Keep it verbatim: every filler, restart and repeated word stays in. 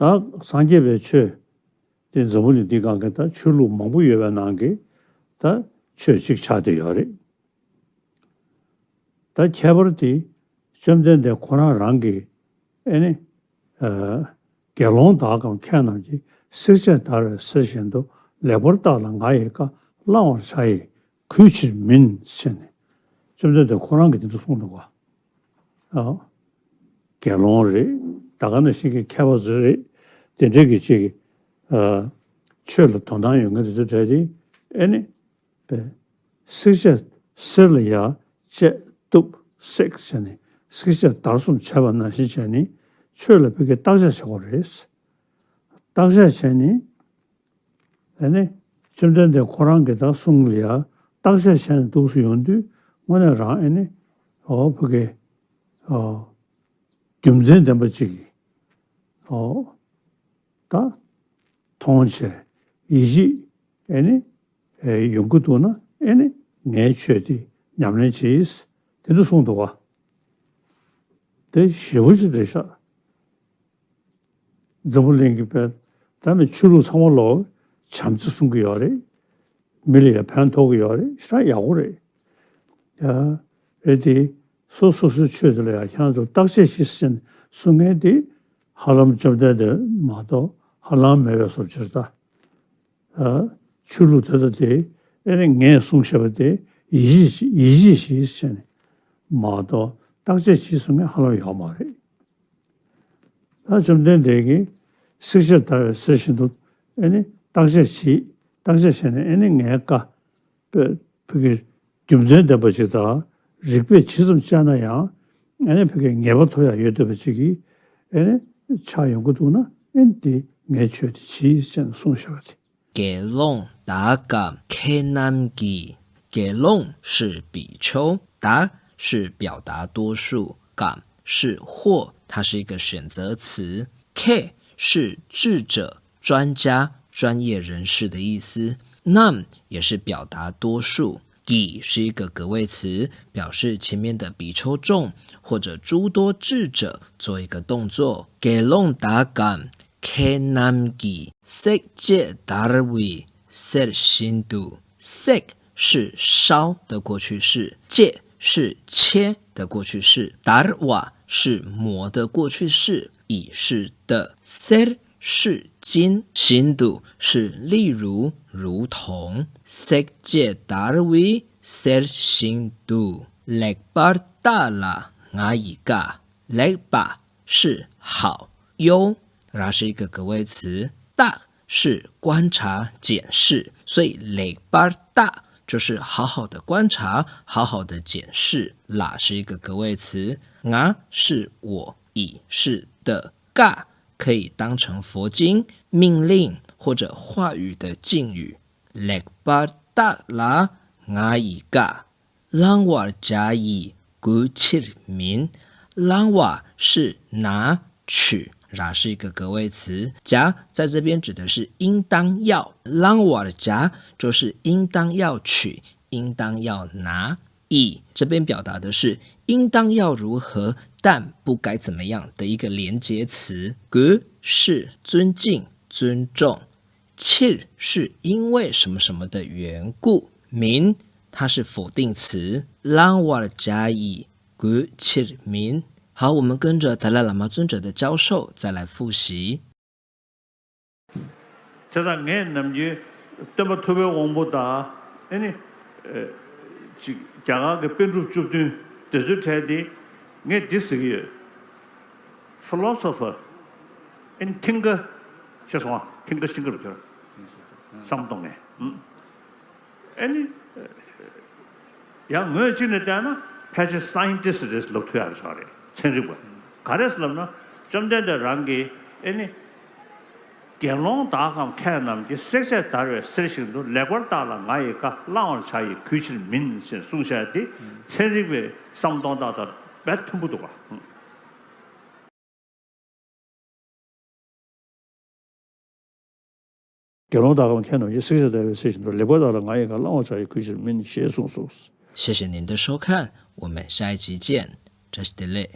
ད་སངས་རྒྱས་པའི་ཆོས་དེ་འཛམ་བུ་གླིང་འདིའི་སྒང་གི་ད་ཆོས་ལུགས་མང་པོ་ཡོད་པའི་ནང་གི་ད་ཆོས་གཅིག་ཆགས་བསྡད་ཡོད་རེད། ད་ཁྱད་པར་དེ་བཅོམ་ལྡན་འདས་ཁོ་རང་རང་གིས་ཨེ་ནི། ཨ། དགེ་སློང་དག་གམ་མཁས་རྣམས་ཀྱིས། བསྲེགས་བཅད་བརྡར་བའི་གསེར་བཞིན་དུ། ལེགས་པར་བརྟགས་ལ་ང་ཡི་བཀའ། བླང་བར་བྱ་ཡི་གུས་ཕྱིར་མིན། ཞེས་ནས་བཅོམ་ལྡན་འདས་ཁོ་རང་གིས་དེ་འདྲ་གསུངས་འདུག་ག་ཨ། དགེ་སློང་རེད། ད་ག་ནང་བཞིན་གྱི་མཁས་པ་ཚོ་རེད། དེ་འདྲའི་གི་ཅིག་ཨ། ཆོས་ལ་དོ་སྣང་ཡོད་མཁན་དེ་ཚོ་གྲས་དེ་ཨེ་ནི། པས། བསྲེགས་བཅད་གསེར་ལ་ཡ་བཅད་གཏུབ་བསྲེག་བྱས་ནས་བསྲེགས་བཅད་བརྡར་གསུམ་བྱས་པ་ནང་བཞིན་བྱས་ནས་ཆོས་ལ་ཕ་གིར་བརྟག་དཔྱད་བྱེད་དགོས་རེད། བརྟག་དཔྱད་བྱས་ནས་ཨ་ནི་བཅོམ་ལྡན་འདས་ཁོ་རང་གིས་ད་གསུང་ལ་ཡ་བརྟག་དཔྱད་བྱས་ནས་འདུག་སེ་ཡོང་དུས་དངོས་གནས་རང་ཨ་ནི་འོ་ཕ་གི་འོ་རྒྱུ་མཚན་ལྡན་པ་ཅིག་གིས་འོ་ད་མཐོང་བྱས་ཡིད་ཆེས་ཨེ་ནི་ཨེ་ཡོང་གི་འདུག་ན་ཨེ་ནི་ངའི་ཆོས་དེ་ཉམས་ལེན་བྱེད། དེ་འདྲ་གསུངས་འདུག་ག་དེ་ཞེ་པོ་ཅིག་རེད་ཤག་འཛམ་བུ་གླིང་གི་དཔེ་ད་ནི་ཆོས་ལུགས་ཚང་མ་ལོ་བྱམས་བརྩེ་གསུང་གི་ཡོད་རེད། མི་ལ་ཡང་ཕན་ཐོགས་ཀྱི་ཡོད་རེད། ཤ་ཡག་པོ་རེད། ཡ། རེད་དེ། སོ་སོ་སོའི་ཆོས་དེ་ལ་ཡང་ཁྱེད་རང་ཚོ་བརྟག་དཔྱད་བྱེད་ཟེར་ནས་གསུང་མཁན་དེ་ཧ་ལམ་བཅོམ་ལྡན་འདས་མ་གཏོགས་ཧ་ལམ་མེད་པའི་བཟོ་བྱེད་ད། ཨ། ཆོས་ལུགས་དེ་ལྟ་དེ་ཨེ་ནི་ངས་གསུངས་བཞག་པ་དེ་ཡིད་ཆེས་ཡིད་ཆེས་བྱེད་ཟེར་ནས་མ་གཏོགས་བརྟག་དཔྱད་བྱེད་གསུང་མཁན་ཧ་ལམ་ཡོད་མ་རེད། ད་བཅོམ་ལྡན་འདས་ཀྱིས་བསྲེགས་བཅད་བརྡར་བའི་གསེར་བཞིན་དུ་ཨེ་ནི་བརྟག་དཔྱད་བྱེད། བརྟག་དཔྱད་བྱས་ནས་ཨེ་ནི་ངའི་བཀའ་བོད་ཕ་གིར་རྒྱུ་མཚན་ལྡན་པ་ཅིག་དང་རིགས་པས་ཇི་ཙམ་དཔྱད་ན་ཡང་ཨེ་ནི་ཕ་གིར་ངེས་པ་ཐོབ་ཡག་ཡོད་བསྡད་པ་ཅིག་གིས་ཨེ་ནི་ཆགས་ཡོང་གི་འདུག་ན་ཨེ་ནི་དེ་ངའི་ཆོས་དེ་གྱིས་ཅེས་གསུངས་བཞག་པ་དེ། དགེ་སློང་དག་གམ་མཁས་རྣམས་ཀྱིས། དགེ་སློང是比丘，དག是表达多数，གམ是或，它是一个选择词。 མཁས是智者、专家、专业人士的意思。རྣམས也是表达多数。 ཀྱིས是一个格谓词，表示前面的比丘众或者诸多智者做一个动作。དགེ་སློང་དག་གམ་མཁས་རྣམས་ཀྱིས། བསྲེགས་བཅད་བརྡར་བའི་གསེར་བཞིན་དུ། 煠是烧的过去式， བཅད是切的过去式， བརྡར་བ是磨的过去式， ཡི་是的。 གསེར是金， བཞིན་དུ是例如、如同。 བསྲེགས་བཅད་བརྡར་བའི་གསེར་བཞིན་དུ། ལེགས་པར་བརྟགས་ལ་ང་ཡི་བཀའ། 乐吧是好，优，然后是一个格谓词，བརྟགས是观察、检视，所以 ལེགས་པར་བརྟགས就是好好的观察，好好的检视。 ལ是一个格谓词，ང是我，ཡི是的，བཀའ可以当成佛经、命令或者话语的敬语。 ལེགས་པར་བརྟགས་ལ་ང་ཡི་བཀའ། བླང་བར་བྱ་ཡི་གུས་ཕྱིར་མིན། 让我是拿取，然后是一个格谓词， བྱ在这边指的是应当要， བླང་བར་བྱ就是应当要取，应当要拿。 ཡི这边表达的是应当要如何，但不该怎么样的一个连接词。 གུས是尊敬、尊重。 ཕྱིར是因为什么什么的缘故。 མིན它是否定词， བླང་བར་བྱ་ཡི་གུས་ཕྱིར་མིན། 好，我们跟着达赖喇嘛尊者的教授再来复习。 བྱས་ཙང་ངས་ནམ་རྒྱུན་སྟོན་པ་ཐུབ་པའི་དབང་པོ་དང་ཨེ་ནི་ཨེ་ཅིག་རྒྱ་གར་གྱི་པཎ་གྲུབ་བཅུ་བདུན་དེ་ཚོའི་གྲས་དེ་ངས་འདི་ཟེར་གྱི་ཡོད། Philosopher ཨེ་ནི་thinker ཤེས་སོང་ཨ། thinker thinker ལ་ཁྱོད་བསམ་གཏོང་མཁན། ཨེ་ནི། ཡང་ངོས་གཅིག་ནས་བལྟས་ན་ཕལ་ཆེར་scientist རེད་ལབ་ཐུབ་ཡག་ཆོག་རེད། ཚན་རིག་པ། ག་རེ་ཟེར་ལབ་ན་བཅོམ་ལྡན་འདས་རང་གིས་ཨེ་ནི། དགེ་སློང་དག་གམ་མཁས་རྣམས་ཀྱིས། བསྲེགས་བཅད་བརྡར་བའི་གསེར་བཞིན་དུ། ལེགས་པར་བརྟགས་ལ་ང་ཡི་བཀའ། བླང་བར་བྱ་ཡི་གུས་ཕྱིར་མིན། ཞེས་གསུངས་བཞག་དེ་ཚན་རིག་པའི་བསམ་སྟངས་དག་དང་རྦད་མཐུན་པོ་འདུག་ག་དགེ་སློང་དག་གམ་མཁས་རྣམས་ཀྱིས། བསྲེགས་བཅད་བརྡར་བའི་གསེར་བཞིན་དུ། ལེགས་པར་བརྟགས་ལ་ང་ཡི་བཀའ། བླང་བར་བྱ་ཡི་གུས་ཕྱིར་མིན། ཞེས་གསུངས་སོ། 谢谢您的收看，我们下一集见。བཀྲ་ཤིས་བདེ་ལེགས།